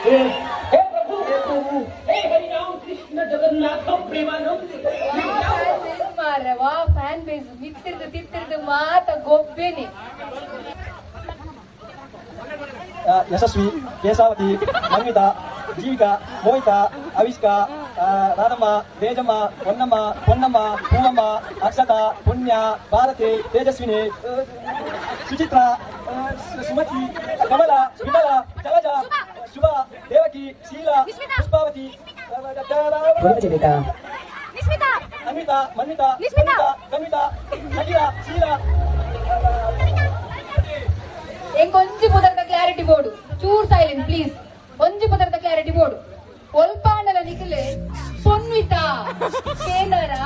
हे प्रभु, हे प्रभु, हे हरिराम कृष्ण जगन्नाथ प्रेमानंद. ಮಾರ್ರೆ, ವಾ fan base! ಮಿತ್ತಿರ್ದು ತಿತ್ತಿರ್ದು ಮಾತ ಗೊಬ್ಬೆನೆ. ಯಶಸ್ವಿ, ಕೇಶಾವತಿ, ಮನ್ವಿತಾ, ಜೀವಿಕಾ, ಮೋಹಿತಾ, ಅವಿಷ್ಕಾ, ರಾಧಮ್ಮ, ತೇಜಮ್ಮ, ಪೊನ್ನಮ್ಮ, ಪೊನ್ನಮ್ಮ, ಪೂವಮ್ಮ, ಅಕ್ಷತಾ, ಪುಣ್ಯ, ಭಾರತಿ, ತೇಜಸ್ವಿನಿ, ಸುಚಿತ್ರಾ, ಸುಮತಿ, ಕಮಲ, ವಿಮಲ, ಜಲಜ, ಶುಭ, ದೇವಕಿ, ಶೀಲಾ, ಪುಷ್ಪಾವತಿ, ಅನ್ವಿತಾ, ಮನ್ವಿತಾ, ಕವಿತಾ, ಅಖಿಲ, ಶೀಲಾ. ಎಂಕ್ ಒಂಜಿ ಪುದರ್ದ ಕ್ಲಾರಿಟಿ ಬೋಡು. ಚೂರ್ ಸೈಲೆಂಟ್ ಪ್ಲೀಸ್. ಒಂಜಿ ಪುದರ್ದ ಕ್ಲಾರಿಟಿ ಬೋಡು. ಒಲ್ಪಾಂಡಲ ನಿಕಲೆ ಪೊನ್ವಿತಾ ಕೇಂದರಾ?